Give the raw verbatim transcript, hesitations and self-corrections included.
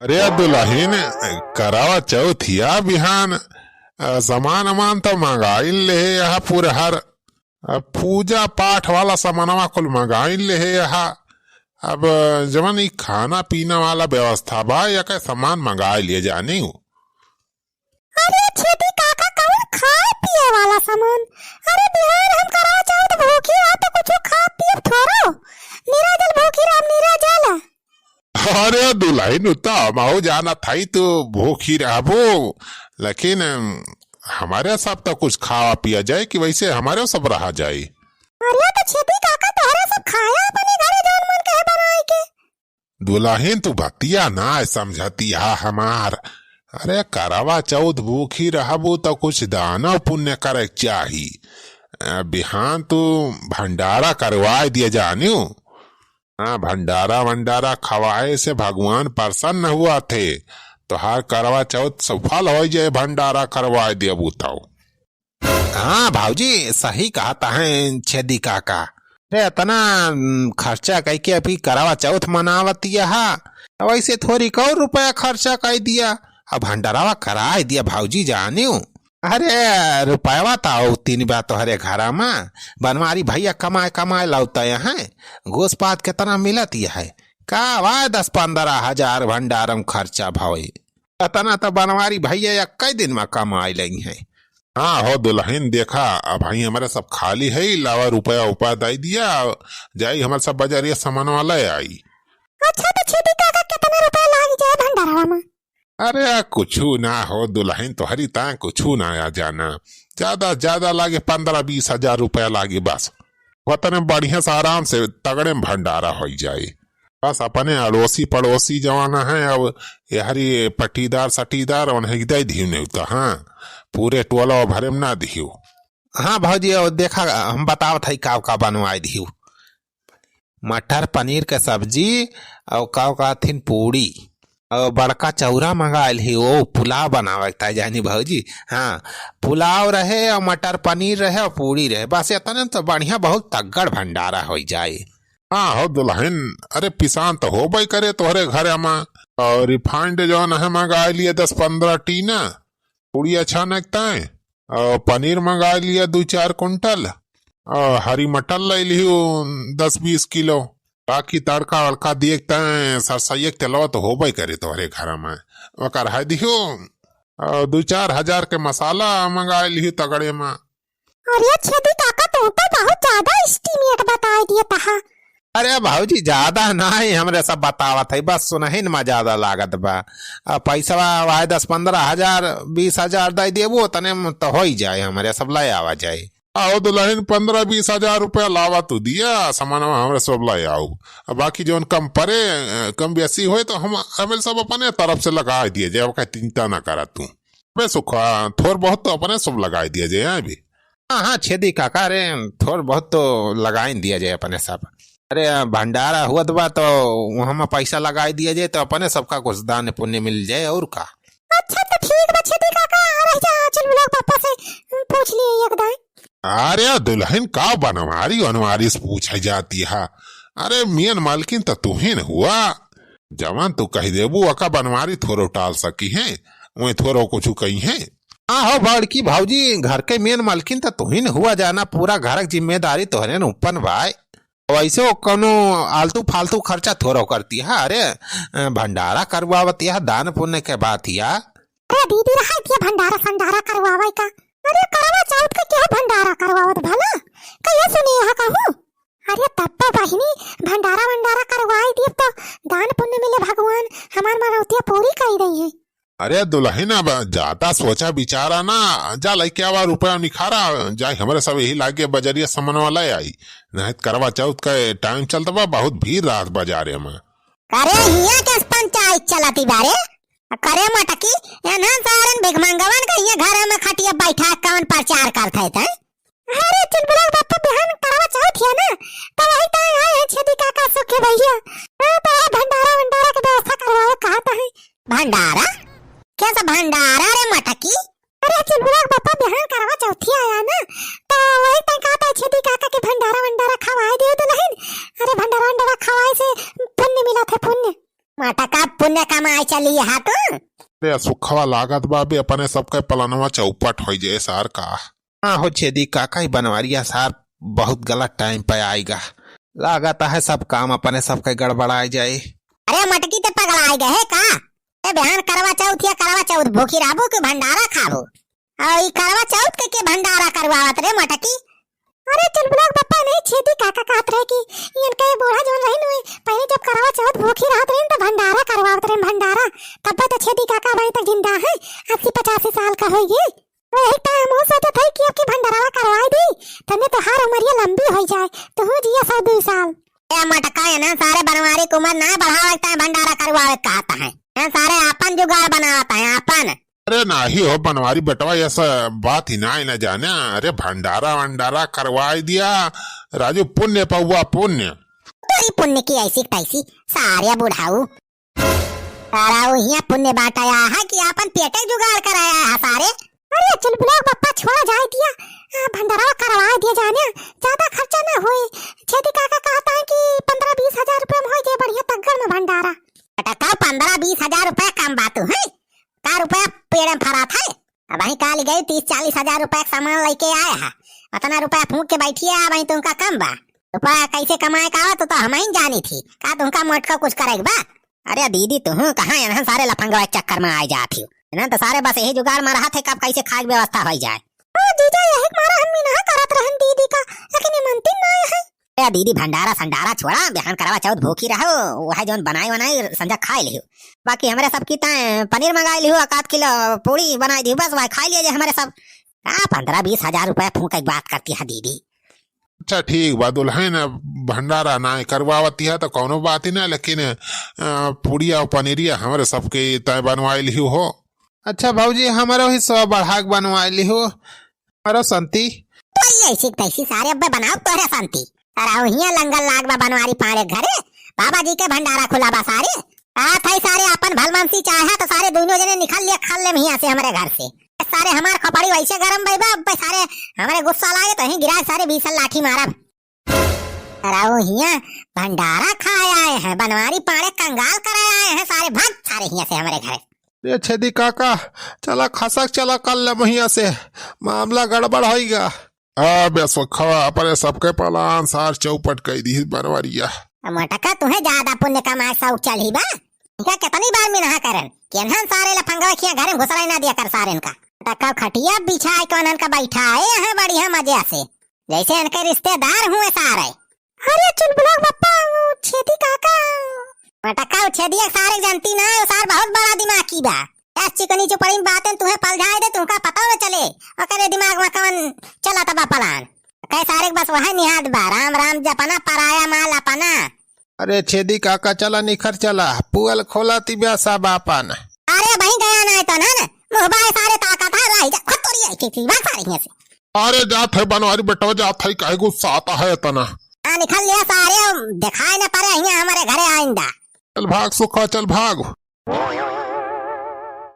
अरे दुलहिन, करवा चौथिया बिहान, अ, समान अमान त मंगाइ लेहे यहा पुरहर। अब पूजा पाठ वाला समनवा कुल मंगाइ लेहे यहा। अब जवन ई खाना पीना वाला व्यवस्था बा, यके समान मंगाइ लिहे जानी। अरे छेदी काका, कौन खाए पिए वाला समान? अरे बिहान हम करवा चौथ भूखी रहा तो कुछ खा पिए थोरो। निराजल भूखी राम निराजल। अरे दुलहिन, उ त हमहू जानत हई तू भूखी रहबू, लेकिन, अम, हमरे सब त कुछ खावा पिया जाए कि वैसे हमरे सब रहा जाए। अरे त छेदी काका, तोहरे सब खाया अपने घरे जौन मन कहे बनाए के। दुलहिन, तू बतिया ना समझतिया हमार। अरे करवा चौथ भूखी रहबू त कुछ दानो पुण्य करे के चाही। अ, बिहान तू भंडारा करवाए दिया जानियो। हाँ, भंडारा वंडारा खवाए से भगवान प्रसन्न हुआ थे। तोहार करवा चौथ सफल होइ जाए, भंडारा करवाए देबू तौ। हाँ भौजी, सही कहत हैं छेदी काका। अरे एतना, उम, खर्चा कइके अभी करवा चौथ मनावत यहा, वैसे थोरी कौ रुपया खर्चा कइ दिया, अब भंडारवा कराए दिया भौजी जानियो। अरे, रुपयवा त आउ तीन बा तोहरे घरा मा। बनवारी भैया कमाए कमाए लौते हैं। घूस पात केतना मिलत है? का वा दस पन्द्रह हजार भंडारम खर्चा भवे। अतना त बनवारी भैया एक्कै दिन मा कमाए लई हैं। हाँ हो दुलहिन, देखा, अबहीं हमरे सब खाली है, लावा रुपया उपया दइ दिया, जाई हमरे सब बजरिया समनवा लइ आई। अच्छा, त छेदी काका, केतना रुपया लाग जाए भंडारवा मा? अरे, कुछु ना हो दुलहिन, तोहरी ताए कुछु ना आ जाना। ज्यादा, ज्यादा लागे पन्द्रह बीस हजार रुपया लागे बस। वतने बढ़िया से आराम से तगड़े में भंडारा होइ जाए। बस अपने अड़ोसी पड़ोसी जवान है, अब यहरी पट्टीदार सट्टीदार, उन्हें दे दियो नेवता, हाँ, पूरे टोला भरे में ना दियो। हाँ भौजी, अब देखा, हम बतावत है का का बनवाए दियो। मटर पनीर के सब्जी, और का कहथिन, पूड़ी, और बड़का चौरा मंगाइल ही, ओ पुलाव बनावे के ताई जानी भौजी। हाँ, पुलाव रहे और मटर पनीर रहे और पूड़ी रहे, बस इतने में तो बढ़िया, बहुत तगड़ भंडारा होइ जाए। हाँ हो दुलहिन, अरे पिसान तो होबे करे तोहरे घरे मा, और refined जौन है मंगाइ लिहे दस पन्द्रह टीना, पूड़िया छाने के ताई, और पनीर मंगाइ लिहे दू चार कुंटल, और हरी मटर लइ लिहू दस बीस किलो, बाकी तड़का वड़का दिए के ताई सरसैया के तेलवा तो होबे करे तोहरे घर मा, ओकर है दिहू, और दू चार हजार के मसाला मंगाइ लिहू तगड़े मा। अरे छेदी काका, तू तो बहुत ज्यादा estimate बताइ दिया तहा। अरे भौजी, ज्यादा नाहीं हमरे सब बतावत है, बस सुनहिन मा ज्यादा लागत बा। अब पैसवा वाहे दस पन्द्रह हजार, बीस हजार दइ देबू, तने में तो होइ जाए, हमरे सब लइ आवा जाए। आओ दुलहिन, पन्द्रह बीस हजार रुपया लावा तू दिया, सामानवा हमरे सब लइ आऊ। अब बाकी जौन कम परे, अ, कम बेसी होए तो हम, हमरे सब अपने तरफ से लगाइ दिया जाए, ओका चिंता ना करा तू। बे सुखा, थोर बहुत तो अपने सब लगाइ दिया जाए, हाँ भी। हाँ, हाँ, छेदी काका, अरे, थोर बहुत तो लगाइन दिया जाए अपने सब। अरे, भंडारा हुअत बा, तो वहाँ मा पैसा लगाइ दिया जाए, तो अपने सबका कुछ दान पुण्य मिल जाए, और का। अच्छा, तो ठीक बा, छेदी काका, आ रह जा, चल, लोग पापा से पूछ लिए एक दाई। अरे, दुलहिन का बनवारी वनवारी से पूछे जाती है? अरे, मेन मालकिन तो तुहिन हुआ, जवान तू कहि देबू, ओका बनवारी थोरो टाल सकी है, वहीं थोरो कुछ कही है। हाँ हो बड़की भौजी, घर के मेन मालकिन त तुहिन हुआ जाना, पूरा घर के जिम्मेदारी तोहरे न ऊपर बाय। वैसे वो कौनो आलतू फालतू खर्चा थोरो करती है। अरे, अ, भंडारा करवावती है, दान पुण्य के बात या। अरे दीदी, रहा दिया भंडारा संडारा करवावे का। अरे करवा चौथ के केहू भंडारा करवावत भला? कहिए सुनी यह कहूँ? अरे तब्बो बहिनी, भंडारा वंडारा करवाई दिए तो दान पुण्य मिले, भगवान हमार मनौतिया पूरी करी दई है। अरे दुलहिन, अब ज्यादा सोचा विचारा ना, जा लइके आवा रुपया निखारा, जाए हमरे सब यही लागे बजरिया समनवा लइ आई, नहीं त करवा चौथ का टाइम चलत बा, बहुत भीड़ रहत बजारे मा। अरे हिया के पंचायत चलती बारे, करे मटकी, एनहन सारन भिखमंगवन का हिया घर मा खटिया बैठा कौन प्रचार करत है तैं? अरे चुलबुला बापा, बिहान करवा चौथ है ना, तो वही ताई आए हैं छेदी काका सुखे भैया। हाँ, तो भंडारा वंडारा के व्यवस्था करवाओ, कहा तो है। भंडारा? कैसा भंडारा रे मटकी? अरे चुलबुला बापा, बिहान करवा चौथी आया ना, तो वही ताई कहा था छेदी काका के भंडारा वंडारा खवाए दियो दुलहिन। अरे भंडारा वंडारा खवाए से पुण्य मिला था, पुण्य। मटका पुण्य कमाए चली हा तू। अरे सुखवा, लागत बा बे अपने सबके पलनवा चौपट होइ जाए सार का। हाँ हो छेदी काका, ई बनवारिया सार बहुत गलत टाइम पे आइगा। लागत है सब काम अपने सबके गड़बड़ाए जाए। अरे मटकी ते पगलाए गए है का? ए बिहान करवा चौथ या करवा चौथ भूखी रहबू कि भंडारा खाबू? और ई करवा चौथ के, के भंडारा करवावत रे मटकी? अरे चुलबुला के पप्पा नहीं, छेदी काका कहत रहे कि इनके बूढ़ा जौन रही नु, पहले जब करवा चौथ भूखी रहत रहे तो भंडारा करवावत रहे, भंडारा। तब तो छेदी काका अभी तक जिंदा है, अस्सी पचासी साल का होइगी। तो यही टाइम हो सोचत है कि अब की भंडारा करवाई दी, तने तोहार उमरिया लंबी होइ जाए, तू जिया सौ दू साल। ए मटका, इन्हन सारे बनवारी के उमर ना बढ़ावे के ताई भंडारा करवावे के कहत है। इन्हन सारे आपन जुगाड़ बनावत है, आपन। अरे नाही हो बनवारी बेटवा, ऐसा बात ही ना, ना जाने। अरे भंडारा वंडारा करवाई दिया राजू, पुण्य पौवा पुण्य। तोरी पुण्य की ऐसी की तैसी, सारे बुढ़ाऊ। सारा उहिया पुण्य बांटाया है कि आपन पेटे जुगाड़ कराया है सारे। अरे चुलबुला के पप्पा छोड़ा जाए दिया, आ, भंडारा करवाए दिया जाने, ज्यादा खर्चा ना होए। छेदी काका कहत है कि पन्द्रह बीस हजार रुपया में होइ जाए बढ़िया तगड़ में भंडारा। बेटा का पन्द्रह बीस हजार रुपया कम बात है? का रुपया पेड़ में फरात है? अबहीं काल गई तीस चालीस हजार रुपया के सामान लेके आए है, अतना रुपया फूंक के बैठी है, अबहीं तुमका कम बा। रुपया कैसे कमाए का हो तो, तो हमहीं जानी थी, का तुमका मोटका कुछ करेक बा? अरे दीदी, तुहू कहाँ इन्हन सारे लफंगवा के चक्कर में आए जात हियो? इन्हन तो सारे बस यही जुगाड़ में रहत है, कब कैसे खाए के व्यवस्था होइ जाए। ओ जीजा, यही के मारा हम मिनहा करत रहन दीदी का, लेकिन ये मनती ना है। ए दीदी, भंडारा संडारा छोड़ा, बिहान करवा चौथ भूखी रहो, वह जौन बनाई वनाई संझा खाए लिहो। बाकी हमरे सबकी ताए पनीर मंगाई लिहो, एक आध किलो पूड़ी बनाई दिहो, बस वह खाई लिए जे हमरे सब। का पन्द्रह बीस हजार रुपया फूंक के बात करती है दीदी? अच्छा ठीक बा दुल्हन, भंडारा ना करवावती है तो कौनो बात ही ना, लेकिन अ, पूड़िया और पनीरिया हमरे सबके तय बनवाई लिहू हो। अच्छा भौजी, हमरो हिस्सा बढ़ा के बनवाई लिहू, हमरो संती। तो ये ऐसी तैसी सारे अब्बे बनाओ तोहरे संती। अरे हियां लंगर लाग बा बनवारी पाड़े घरे, बाबा जी के भंडारा खुला बा सारे। आ थाई सारे अपन भलमनसी चाहे तो सारे दोनों जने निकल लिया खल ले हियां से हमरे घर से। सारे हमार खोपड़ी वैसे गरम भई बा, अब्बे सारे हमरे गुस्सा लागे तो ही गिरा सारे बीस लाठी मारब। अरे वो हियां भंडारा खाए आए हैं, बनवारी पाड़े कंगाल कराए आए हैं सारे, भाग सारे हियां से हमरे घरे। ए छेदी काका, चला खसक चला कल ले महिया से, मामला गड़बड़ होइगा। आ बेसुखवा, अपने सबके पलान सार चौपट कई दी बनवारिया। मोटका, तुहे ज्यादा पुण्य कमाए शौक चढ़ी बा? इनका कितनी बार मिनहा करन कि इन्हन सारे लफंगवा खिया घर में घुसराई ना दिया कर सारे इनका। मोटका खटिया बिछाए के उन्हन का बैठाए हैं बढ़िया मजे से, जैसे इनके रिश्तेदार हुए सारे। अरे चुलबुला बप्पा, वो छेदी काका। मटका उछेदिया सारे जनती ना, वो सार बहुत बड़ा दिमागी बा। ऐस चिकनी चुपड़ी में बातें तुहे पलझाए दे, तुमका पता न चले। ओकरे दिमाग में कौन चला तबा पलान। कहे सारे के बस वह निहाद बा, राम राम जपना, पराया माल अपना। अरे छेदी काका, चला निखर चला, पुअल खोला तिब्या सब आपन। अरे वहीं गया ना तो ना, मुँह बाए सारे ताकत है, रह जा, खुद तोरी आई थी, भाग सारे हियां से। अरे जात है बनवारी बेटवा, जात है, काहे गुस्सा आता है इतना? आ, निकल लिया सारे, दिखाई न पड़े हियां हमरे घरे आइंदा। चल भाग सुखा, चल भाग।